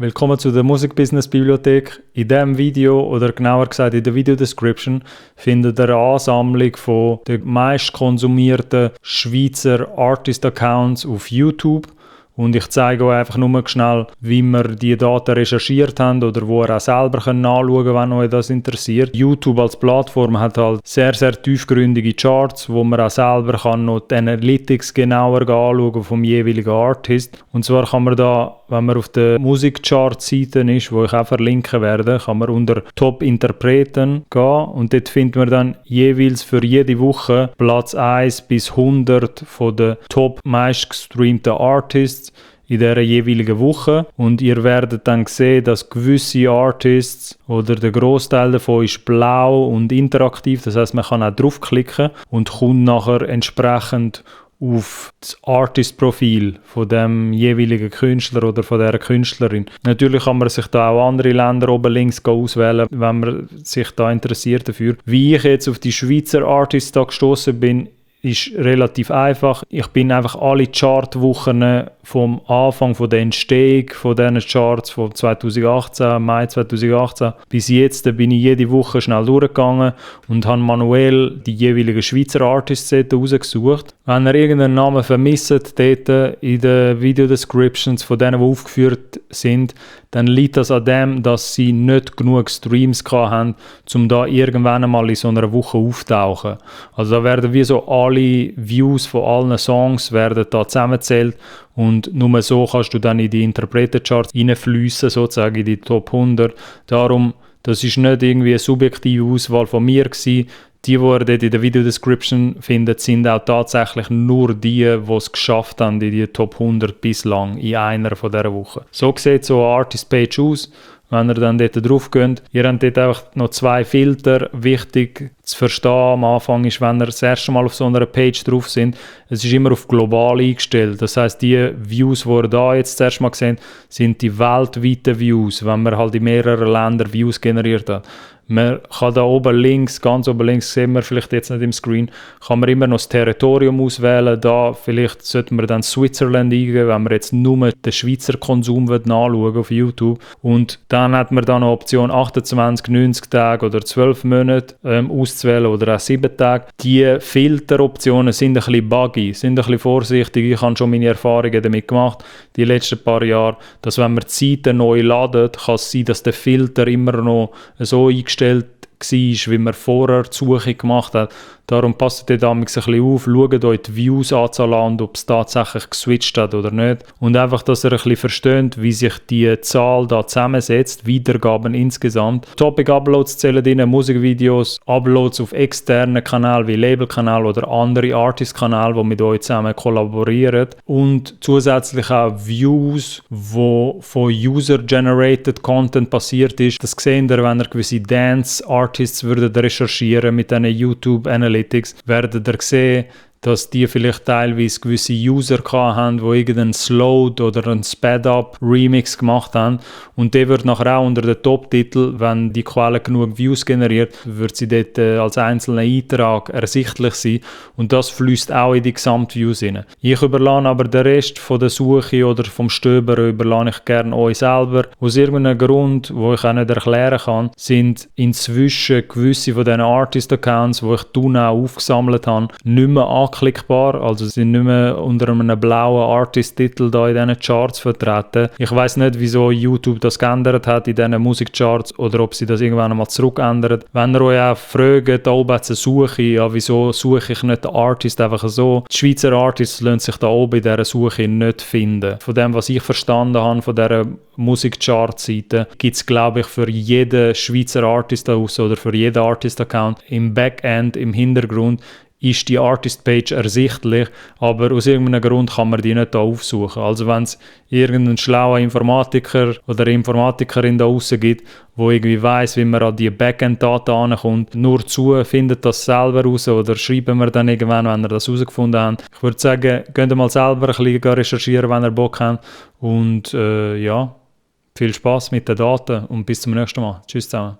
Willkommen zu der Musikbusiness-Bibliothek. In diesem Video, oder genauer gesagt in der Video-Description, findet ihr eine Ansammlung von den meist konsumierten Schweizer Artist-Accounts auf YouTube. Und ich zeige euch einfach nur schnell, wie wir die Daten recherchiert haben oder wo ihr auch selber nachschauen könnt, wenn euch das interessiert. YouTube als Plattform hat halt sehr, sehr tiefgründige Charts, wo man auch selber kann noch die Analytics genauer anschauen vom jeweiligen Artist. Und zwar kann man da, wenn man auf der Musikchart-Seite ist, wo ich auch verlinken werde, kann man unter Top-Interpreten gehen und dort findet man dann jeweils für jede Woche Platz 1 bis 100 von den top meistgestreamten Artists in dieser jeweiligen Woche. Und ihr werdet dann sehen, dass gewisse Artists oder der Großteil davon ist blau und interaktiv. Das heißt, man kann auch draufklicken und kommt nachher entsprechend auf das Artist-Profil von dem jeweiligen Künstler oder von dieser Künstlerin. Natürlich kann man sich da auch andere Länder oben links auswählen, wenn man sich da interessiert dafür. Wie ich jetzt auf die Schweizer Artists da gestoßen bin, ist relativ einfach. Ich bin einfach alle Chartwochen vom Anfang von der Entstehung von diesen Charts von 2018, Mai 2018 bis jetzt bin ich jede Woche schnell durchgegangen und habe manuell die jeweiligen Schweizer Artists rausgesucht. Wenn ihr irgendeinen Namen vermisst dort in den Video-Descriptions von denen, die aufgeführt sind, dann liegt das an dem, dass sie nicht genug Streams hatten, um da irgendwann einmal in so einer Woche auftauchen. Also da werden wie so alle Views von allen Songs werden da zusammengezählt und nur so kannst du dann in die Interpreter-Charts reinfliessen, sozusagen in die Top 100. Darum, das ist nicht irgendwie eine subjektive Auswahl von mir gewesen. Die ihr dort in der Video-Description findet, sind auch tatsächlich nur die es geschafft haben in die Top 100 bislang in einer von dieser Woche. So sieht so eine Artist-Page aus, wenn ihr dann dort drauf geht. Ihr habt dort einfach noch 2 Filter. Wichtig zu verstehen am Anfang ist, wenn ihr das erste Mal auf so einer Page drauf sind, es ist immer auf global eingestellt. Das heisst, die Views, die ihr da jetzt das erste Mal seht, sind die weltweiten Views, wenn man halt in mehreren Ländern Views generiert hat. Man kann da oben links, ganz oben links, sehen wir vielleicht jetzt nicht im Screen, kann man immer noch das Territorium auswählen. Da vielleicht sollte man dann Switzerland eingeben, wenn man jetzt nur den Schweizer Konsum nachschauen auf YouTube. Und dann hat man dann noch Option 28, 90 Tage oder 12 Monate auszuwählen oder auch 7 Tage. Die Filteroptionen sind ein bisschen buggy, sind ein bisschen vorsichtig. Ich habe schon meine Erfahrungen damit gemacht, die letzten paar Jahre, dass wenn man die Seite neu ladet, kann es sein, dass der Filter immer noch so eingestellt war, wie man vorher die Suche gemacht hat. Darum passt ihr da ein bisschen auf, schaut euch die Views-Anzahl an und ob es tatsächlich geswitcht hat oder nicht. Und einfach, dass ihr ein bisschen versteht, wie sich die Zahl da zusammensetzt, Wiedergaben insgesamt. Topic-Uploads zählen rein, Musikvideos, Uploads auf externen Kanälen wie Labelkanäle oder andere Artist-Kanäle, die mit euch zusammen kollaborieren. Und zusätzlich auch Views, wo von User-Generated Content passiert ist. Das seht ihr, wenn ihr gewisse Dance-Artists recherchieren mit diesen YouTube-Analytics, werdet ihr sehen, dass die vielleicht teilweise gewisse User hatten, die irgendeinen Slowed oder einen Sped-Up-Remix gemacht haben. Und der wird nachher auch unter den Top-Titel, wenn die Quelle genug Views generiert, wird sie dort als einzelner Eintrag ersichtlich sein. Und das fließt auch in die Gesamtviews rein. Ich überlasse aber den Rest von der Suche oder vom Stöbern überlasse ich gerne euch selber. Aus irgendeinem Grund, wo ich auch nicht erklären kann, sind inzwischen gewisse von diesen Artist-Accounts, die ich auch aufgesammelt habe, nicht mehr anklickbar, also sind nicht mehr unter einem blauen Artist-Titel da in diesen Charts vertreten. Ich weiss nicht, wieso YouTube das geändert hat in diesen Musikcharts oder ob sie das irgendwann einmal zurückändern. Wenn ihr euch auch fragt, da oben hat es eine Suche, ja, wieso suche ich nicht den Artist einfach so? Die Schweizer Artists lassen sich da oben in dieser Suche nicht finden. Von dem, was ich verstanden habe von dieser Musikchart-Seite, gibt es, glaube ich, für jeden Schweizer Artist da raus oder für jeden Artist-Account im Backend, im Hintergrund, ist die Artist-Page ersichtlich, aber aus irgendeinem Grund kann man die nicht da aufsuchen. Also wenn es irgendeinen schlauen Informatiker oder Informatikerin da draussen gibt, wo irgendwie weiss, wie man an die Backend-Daten ankommt, nur zu, findet das selber raus oder schreiben wir dann irgendwann, wenn ihr das herausgefunden habt. Ich würde sagen, geht mal selber ein bisschen recherchieren, wenn ihr Bock habt. Und ja, viel Spaß mit den Daten und bis zum nächsten Mal. Tschüss zusammen.